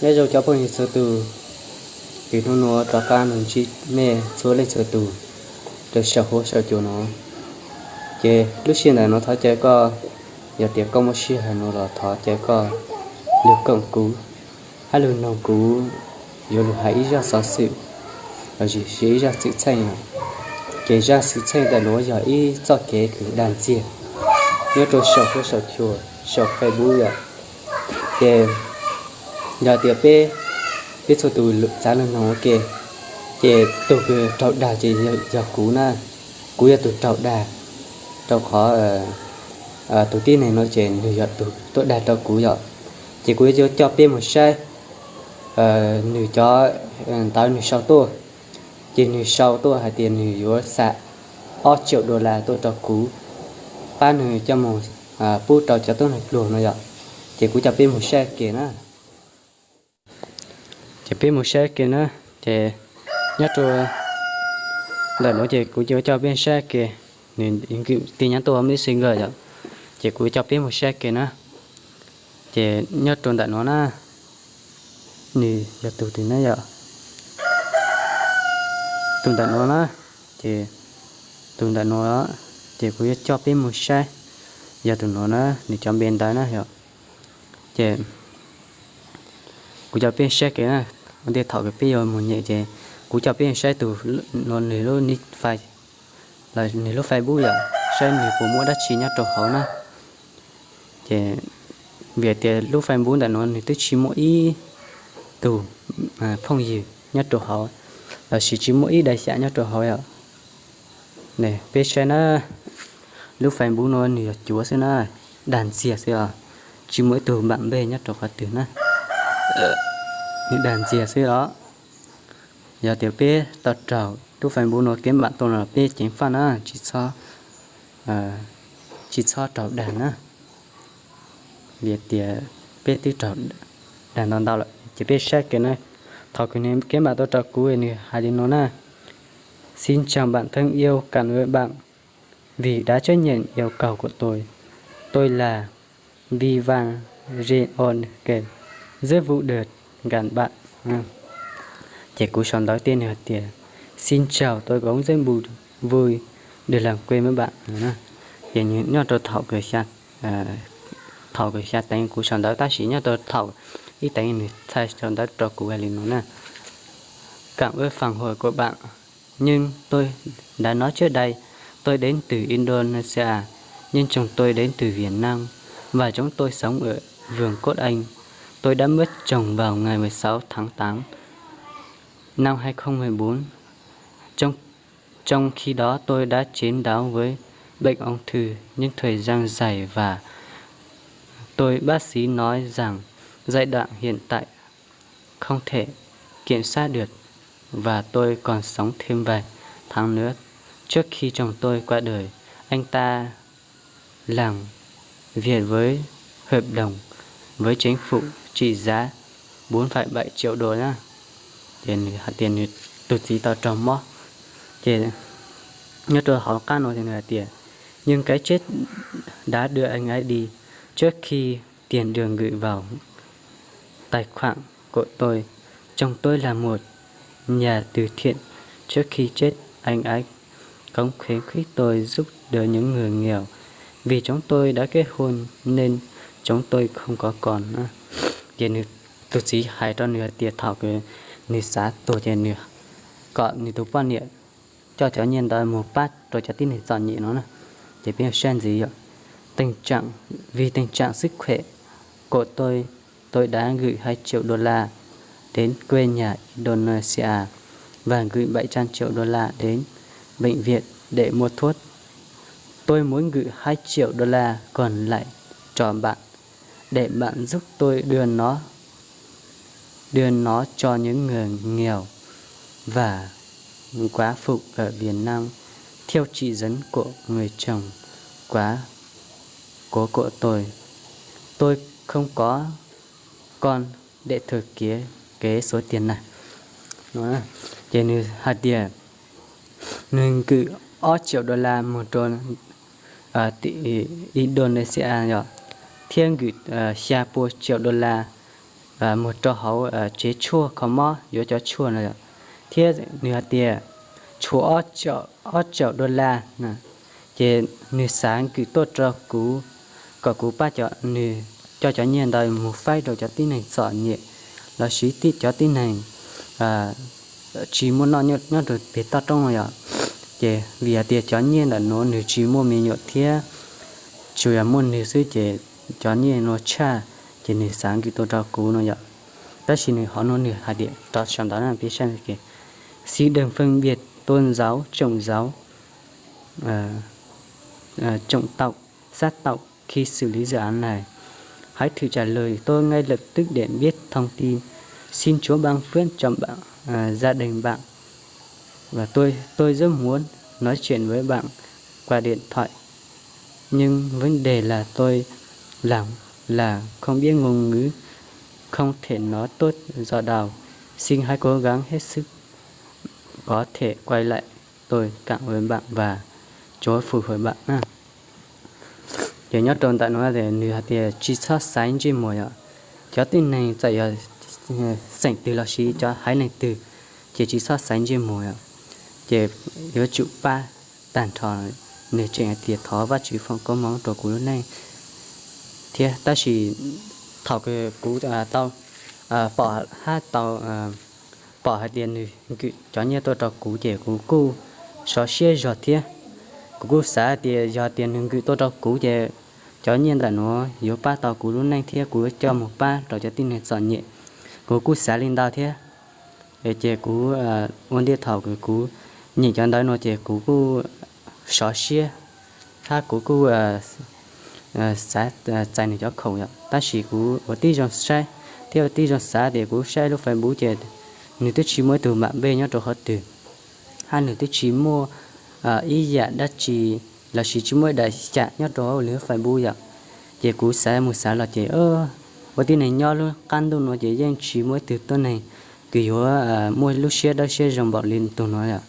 Nyob zoo cov phooj ywg txhua tus, vim hnub nuav rov qab nrug ntsib mej txhua leej txhua tus rau saum huab saum cua no. Ces lub sij hawm ntawm nuav thov caw koj, yog tias koj muaj sij hawm nuav los thov caw koj lug koom kuv hab lug noog kuv yuav lug has ib zaj xov xwm los sis ib zaj xwm txheej. Ces zaj xwm txheej ntawm nuav yog ib txoj kev kws dag ntxiag nyob rau saum huab saum cua, saum Facebook yom. Ces yog tias peb, peb txhua tus txav lug noog ua ke, ces tug kws raug dag ces yog kuv na, kuv yog tug raug dag, rau qhov tug tib neeg nuav ces nwg yog tug tuaj dag rau kuv yom. Ces kuv yuav coj peb moog saib nwg cov ntawv nwg sau tuaj. Ces nwg sau tuaj hais tias nwg yuav xa ob triệu đô la tuaj rau kuv, pab nwg coj moog pub rau cov tub neeg pluag no yom. Ces kuv coj peb moog saib ke na. Ces peb moog saib ke na. Ces nyob rau ntawm nuav ces kuv yuav coj peb saib ke, nwg nkwm tin nhắn tuaj Messenger yom. Ces kuv coj peb moog saib ke na. Ces nyob rau ntawm nuav na, nwg yog tug twg na yom. Tug ntawm nuav na, ces tug ntawm nuav, ces kuv yuav coj peb moog saib, yog tug nuav na, nwg cov npe ntawv na yom. Ces kuv coj peb saib ke na, ua ntej thaum kws peb yuav moog nyem ces kuv coj peb saib tug nuav nwg lub nick Face, nwg lub Facebook yom, saib nwg puas muaj dab tsi nyob rau hauv na. Ces vim tias lub Facebook ntawm nuav nwg twb tsis muaj ib tug phooj ywg nyob rau hauv, los sis tsis muaj ib daim xyam nyob rau hauv yom. Peb saib na, lub Facebook nuav nwg yog cuav xwb na, dag ntxiag xwb os, tsis muaj ib tug npam npej nyob rau qhov twg na. Nwg dag ntxiag xwb os. Yog tias peb tau raug lub Facebook nuav kev npam tuaj no los peb ceev faj na, tsis txhob, tsis txhob raug dag na. Vim tias peb twb raug dag ntau ntau lawm ces peb saib ke na. Thaum kws nwg kev npam tuaj rau kuv nwg hais li no na: Xin chào bạn thân yêu, cảm ơn bạn vì đã chấp nhận yêu cầu của tôi. Tôi là Vivian Reon Kem, rất vui được gặp bạn. Ces kuv sau ntawv teb nwg hais tias, Xin chào, tôi cũng rất vui được làm quen với bạn. Ces nyob rau thaum, thaum kws xya teev kuv sau ntawv, tab sis nyob rau thaum ib teev nwg txhaj sau ntawv rau kuv hais li no na: Cảm ơn phản hồi của bạn, nhưng tôi đã nói trước đây, tôi đến từ Indonesia, nhưng chồng tôi đến từ Việt Nam và chúng tôi sống ở Vương quốc Anh. Tôi đã mất chồng vào ngày mười sáu tháng tám năm hai không mười bốn. Trong, trong khi đó tôi đã chiến đấu với bệnh ung thư những thời gian dài và tôi, bác sĩ nói rằng giai đoạn hiện tại không thể kiểm soát được và tôi còn sống thêm vài tháng nữa. Trước khi chồng tôi qua đời, anh ta làm việc với hợp đồng với chính phủ trị giá bốn phẩy bảy triệu đô la. Ces nws hais tias nws tus txiv tau raug mob. Ces nyob rau hauv qab no ces nws hais tias, Nhưng cái chết đã đưa anh ấy đi. Trước khi tiền được gửi vào tài khoản của tôi, chồng tôi là một nhà từ thiện. Trước khi chết, anh ấy cũng khuyến khích tôi giúp đỡ những người nghèo. Vì chúng tôi đã kết hôn nên chúng tôi không có con. Ces nws tus txiv hais rau nws hais tias thaum kws nws xav tuag ces nws kom nws tus poj niam coj cov nyiaj ntawd mus pab rau cov tib neeg txom nyem no na. Ces peb saib ntxiv yom. Tình trạng, vì tình trạng sức khỏe của tôi, tôi đã gửi hai triệu đô la đến quê nhà Indonesia và gửi bảy trăm triệu đô la đến bệnh viện để mua thuốc. Tôi muốn gửi hai triệu đô la còn lại cho bạn, để bạn giúp tôi đưa nó, đưa nó cho những người nghèo và quá phụ ở Việt Nam theo chỉ dẫn của người chồng quá cố của tôi. Tôi không có con để thừa kế, kế số tiền này. Ces nws hais tias nws gửi ob triệu đô la mus rau Indonesia yom, thiab gửi xya pua triệu đô la mus rau hauv tsev tshuaj kho mob yuav cov tshuaj no, thiab nws hais tias tshuaj ob caum dollar, ces nws xav nkwm tuaj rau kuv, kom kuv pab cov, nws coj cov nyiaj ntawd mus faib rau cov tib neeg txom nyem lossis cov tib neeg tsis muaj noj nyob rau pem toj roob no yom. Ces vim hais tias cov nyiaj ntawm nuav nws tsis muaj me nyuam thiab, tsuas yog muaj nws xwb ces cov nyiaj nuav tshaj, ces nws xav nkwm tuaj rau kuv no yom. Tab sis nws hov nuav nws hais tias rov sau ntawv na peb saib, xin đừng phân biệt tôn giáo, chủng giáo, chủng tộc, sắc tộc khi xử lý dự án này. Hãy thử trả lời, tôi ngay lập tức để biết thông tin. Xin Chúa ban phước cho bạn, gia đình bạn. Và tôi, tôi rất muốn nói chuyện với bạn qua điện thoại. Nhưng vấn đề là tôi là, là không biết ngôn ngữ, không thể nói tốt giỏi đâu. Xin hãy cố gắng hết sức có thể quay lại, tôi cảm ơn bạn và Chúa phù hộ bạn. Ces nyob rau ntawm no nws hais tias tsis txhob xaiv ntsej muag yom. Cov tib neeg txawm yog xeem twg lossis cov haiv neeg twg, ces tsis txhob xaiv ntsej muag yom. Ces yuav tsum pab tag nrho. Nws tseem hais tias thov Vajtswv foom koob hmoov rau kuv lub neej thiab. Tab sis thaum kuv tau pom hab tau pom hais tias nws nkwm cov nyiaj tuaj rau kuv ces kuv kuj sov siab zog thiab. Kuv kuj xav tias yog tias nws nkwm tuaj rau kuv ces cov nyiaj ntawm nuav yuav pab tau kuv lub neej thiab kuv yuav coj mus pab rau cov tib neeg txom nyem. Kuv kuj xav li ntawd thiab. Ces kuv ua ntej thaum kuv nyeem cov ntawv no ces kuv kuj sov siab, hab kuv kuj xav txais nws cov khoom yom. Tab sis kuv ua tib zoo saib thiab ua tib zoo xav tias kuv saib lub Facebook ces nws twb tsis muaj ib tug mam npej nyob rau qhov twg, hab nws twb tsis muaj ib yam dab tsi lossis tsis muaj ib daim xyam nyob rau hauv nws lub Facebook yom. Ces kuv xav mus xav los ces ua tib neeg nyob lub qab ntuj nuav ces yeej tsis muaj ib tug tuab neeg kws yuav muaj lub siab dawb siab zoo npaum li tug nuav yom.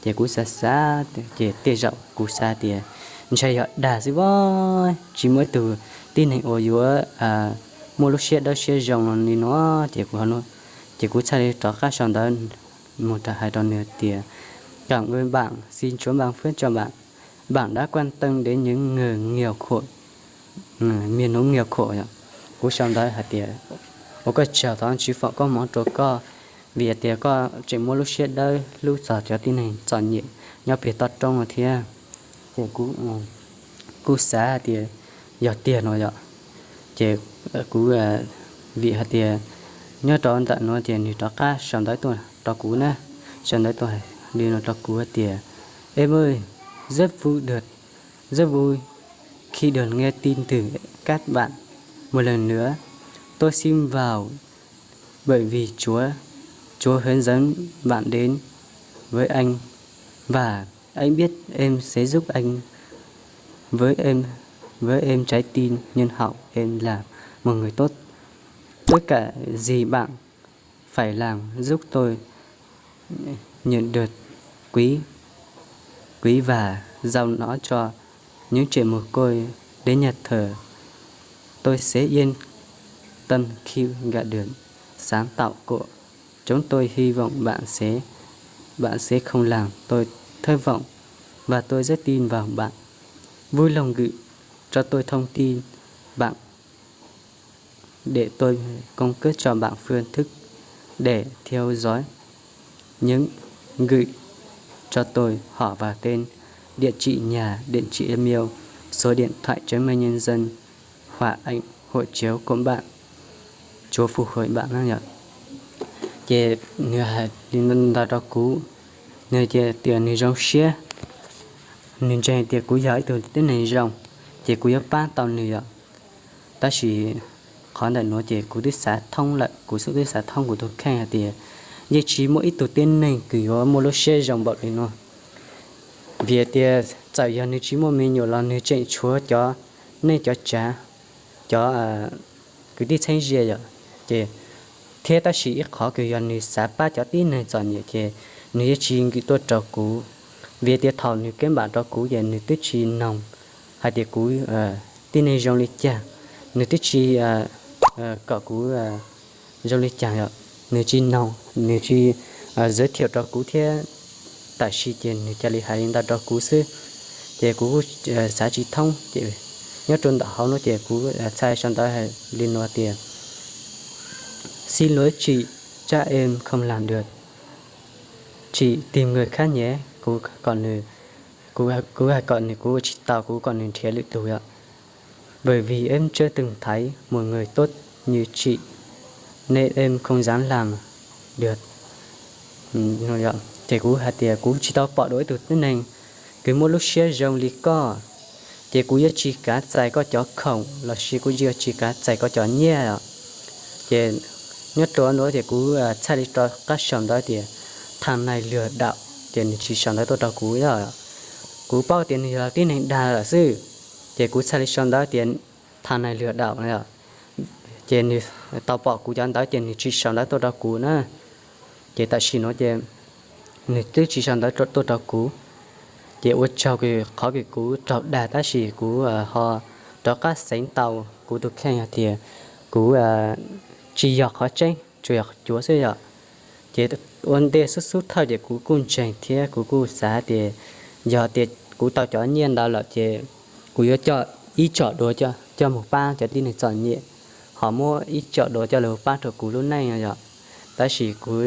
Ces kuv xav xav ces tej zaum kuv xav tias ntshai yog dag xwb as, tsis muaj ib tug tib neeg uas yuav muaj lub siab dawb siab zoo li no. Ces kuv, ces kuv txhaj li rov qab sau ntawv mus hais rau nws tias, cảm ơn bạn, xin Chúa ban phước cho bạn, bạn đã quan tâm đến những người nghèo khổ, miền núi nghèo khổ. Kuv sau ntawv hais tias, ua koj tsaug, thov Vajtswv foom koob hmoov rau koj, vim tias koj tseem muaj lub siab dawb hlub txog cov tib neeg txom nyem nyob pem toj roob no thiab. Ces kuv xav hais tias yog tiag no yom. Ces kuv, vim hais tias nyob rau ntawm no ces nws rov qab sau ntawv tuaj rau kuv na, sau ntawv tuaj li no rau kuv hais tias, em ơi, rất vui được, rất vui khi được nghe tin từ các bạn một lần nữa. Tôi xin vào bởi vì Chúa, Chúa hướng dẫn bạn đến với anh và anh biết em sẽ giúp anh với em, với em trái tim nhân hậu, em là một người tốt. Tất cả gì bạn phải làm giúp tôi nhận được quỹ, quỹ và giao nó cho những trẻ mồ côi đến nhà thờ. Tôi sẽ yên tâm khi gạt được sáng tạo của chúng tôi. Hy vọng bạn sẽ, bạn sẽ không làm tôi thất vọng và tôi rất tin vào bạn. Vui lòng gửi cho tôi thông tin bạn để tôi cung cấp cho bạn phương thức để theo dõi những gửi cho tôi họ và tên, địa chỉ nhà, địa chỉ email, số điện thoại chứng minh nhân dân, hoặc ảnh hộ chiếu của bạn. Chúa phù hộ bạn. Ces nws hais li ntawd rau kuv, nws tias nws zoo siab, nws ntseeg tias kuv yog ib tug tib neeg zoo, ces kuv yuav pab tau nws yom. Tab sis qhov ntawm nuav ces kuv twb xav thoob lawm, kuv twb xav thoob kuv tus kheej hais tias yeej tsis muaj ib tug tib neeg kws yuav muaj lub siab zoo npaum li no. Vim tias txawm yog nws tsis muaj me nyuam los nws tseem tshuav cov neej cov tsav, cov kwv tij txheeb ze yom. Ces thiab tab sis ib qhov kws yog nws xav pab cov tib neeg txom nyem ces nws yeej tsis nkwm tuaj rau kuv. Vim tias thaum nws keeb npam rau kuv ces nws twb tsis noog hais tias kuv tib neeg zoo li cas, nws twb tsis kom kuv zoo li cas yom, nws tsis noog, nws tsis giới thiệu rau kuv thiab, tam sim ces nws cia li hais li ntawd rau kuv xwb. Ces kuv xav tsis thoob, ces nyob rau ntawm hauv no ces kuv txhais sau ntawv li no tias xin lỗi chị, chắc em không làm được, chị tìm người khác nhé. Kuv kom nws, kuv hais kom nws, kuv ua tsis tau, kuv kom nws nrhiav lwm tus yom. Bởi vì em chưa từng thấy một người tốt như chị nên em không dám làm được. Ces kuv hais tias kuv tsis tau pom dua ib tug tib neeg kws muaj lub siab zoo li koj, ces kuv yuav tsis kav txais koj cov khoom los sis kuv yuav tsis kav txais koj cov nyiaj os. Ces nyob rau no ces kuv txhais li rov qab sau ntawv tias thằng này lừa đảo, ces nws tsis sau ntawv tuaj rau kuv os. Kuv paub tias nws yog tib neeg dag lawm xwb, ces kuv txhais li sau ntawv tias thằng này lừa đảo no. Ces nws tau pom kuv cov ntawv ces nws tsis sau ntawv tuaj rau kuv na. Ces tam sim no ces nws twb tsis sau ntawv tuaj rau kuv. Ces ua tsaug qhov kws kuv raug dag tab sis kuv ho rov qab xeev tau kuv tus kheej hais tias kuv tsis yog qhov tseeb, tsuas yog cuav xwb yom. Ces ua ntej xub xub thawj ces kuv kuj ntseeg thiab kuv kuj xav tias yog tias kuv tau cov nyiaj ntawd lawm ces kuv yuav coj ib tsom duav coj mus pab cov tib neeg txom nyem, ho muab ib tsom duav coj los pab rau kuv lub neej no yom. Tab sis kuv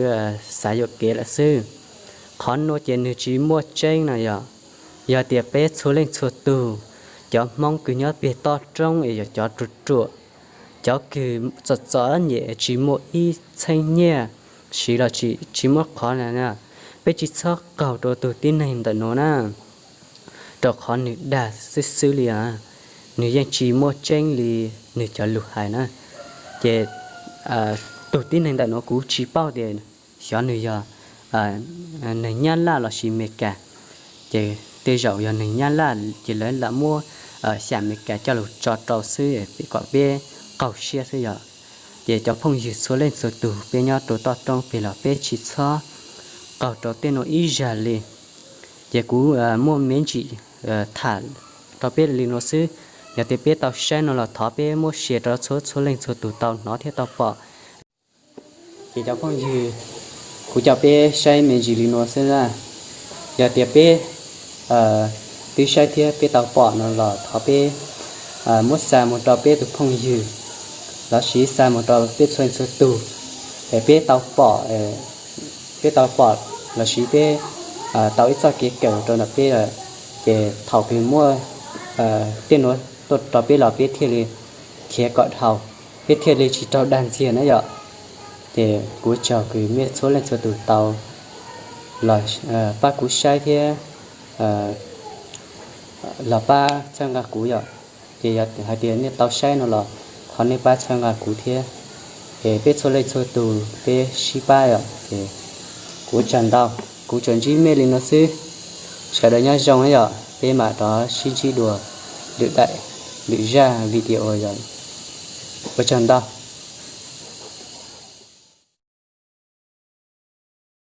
xav yuam kev lawm xwb. Qhov nuav ces nws tsis muaj tseeb no yom. Yog tias peb txhua leej txhua tug, cov Hmoob kws nyob peg toj roob es yog cov ruam ruam, cov kws txom txom nyem tsis muaj ib txheeb nyiaj siv los tsis muaj qhov na, peb tsis txhob qaug rau tus tib neeg ntawm nuav na, rau qhov nws dag xwb xwb li os, nws yeej tsis muaj tseeb li nws cov lus hais na. Ces tus tib neeg ntawm nuav kuv tsis paub tias xyov nws yog neeg Nyab Laj los sis Amelikas. Ces tej zaum yog neeg Nyab Laj ces lawv lam muab xyam Amelikas coj lug tso rau xwb kom peb qaug siab xwb yom. Ces cov phooj ywg txhua leej txhua tug, peb nyob rau toj roob peg los peb tsis txhob qaug rau tej nuav ib zag li. Ces kuv muaj me ntsis tham rau peb li nuav xwb. Yog tias peb tau saib no los thov peb muab share rau txhua txhua leej txhua tug tau hnov thiab tau pom. Ces cov phooj ywg, kuv coj peb saib me ntsis li nuav xwb na. Yog tias peb twb saib thiab peb tau pom no los thov peb muab xa mus rau peb tus phooj ywg los sis xa mus rau peb txhua leej txhua tug, es peb tau pom, peb tau pom los sis peb tau ib txoj kev kawm rau ntawm peb lawm, ces thaum kws muaj tej nuav tuaj rau peb los peb thiaj li khiav kom dhau, peb thiaj li tsis raug dag ntxiag na yom. Ces kuv tsaug kws mej txhua leej txhua tug tau los pab kuv saib thiab los pab txhawb nqa kuv yom. Ces yog hais tias nej tau saib no los thov nej pab txhawb nqa kuv thiab, es peb txhua leej txhua tug peb sib pab yom. Ces kuv tsaug ntau, kuv tsuas ntsib mej li no xwb. Sawv daws nyob zoo yom, peb mam rov sib ntsib dua lwm daim lwm zaj video yom. Ua tsaug ntau.